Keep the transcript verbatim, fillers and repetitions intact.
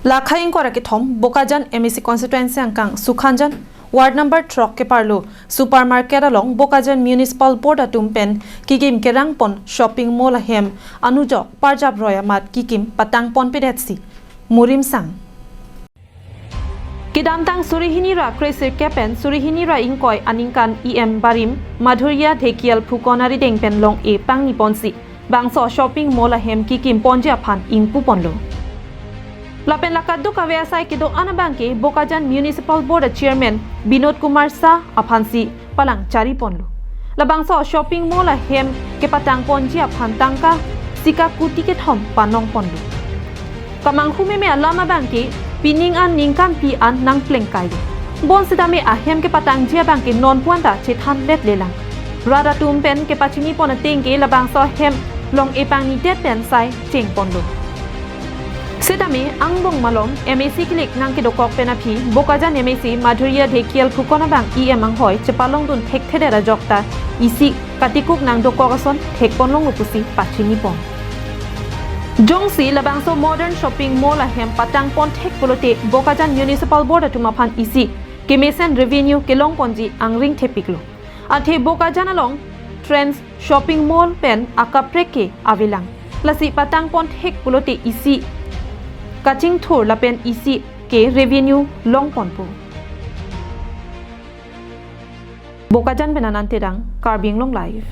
Lakha ingkoi ra kethom Bokajan M A C constituency angkang Sukhanjan ward number throk keparlo supermarket along Bokajan Municipal Board atum pen kikim kerang pon shopping mall ahem anujok parjap roi amat kikim patang ponpedetsi murim sang. Kedamtang suri hini ra kre sirkep pen suri hini ra ingkoi aningkan E M barim Madhurya Dhekial Phukan arideng pen long-e pangni ponsi bangso shopping mall ahem kikim ponji aphan ingpu ponlo. Lapen la kadokave asai kedo-an abangke Bokajan Municipal Board a Chairman Binod Kumar Shah aphansi palang chari ponlo. Labangso shopping mall ahem kepatang ponji aphan tangka sika kuti kethom panong ponlo. Kamanghu meme alam abangke pining an ningkan pi an nangpleng kailo. Bonsitame ahem kepatangji abangke non puan ta chethan let lelang. Rat atum pen kepachini pon ateng ke labangso ahem long-e pangnidet pen sai cheng ponlo. Setame angbong malom M A C kilik nangkedokok pen aphi Bokajan M A C Madhurya Dhekial Phukan abang E M anghoi chepalongdun thekthedet ajok ta isi katikuk nangdokok ason thek ponlonglo pusi pachini pon. Jongsi labangso modern shopping mall ahem patang pon thek pulote Bokajan Municipal Board atum aphan isi kemesen revenue kelong ponji angring thepiklo. Athe Bokajan along Trends shopping mall pen akaprek ke avelang. Lasi patang pon thek pulote isi kachingthur lapen isi ke revenue long ponpo. Bokajan pen Anand Terang, Karbi Anglong Live.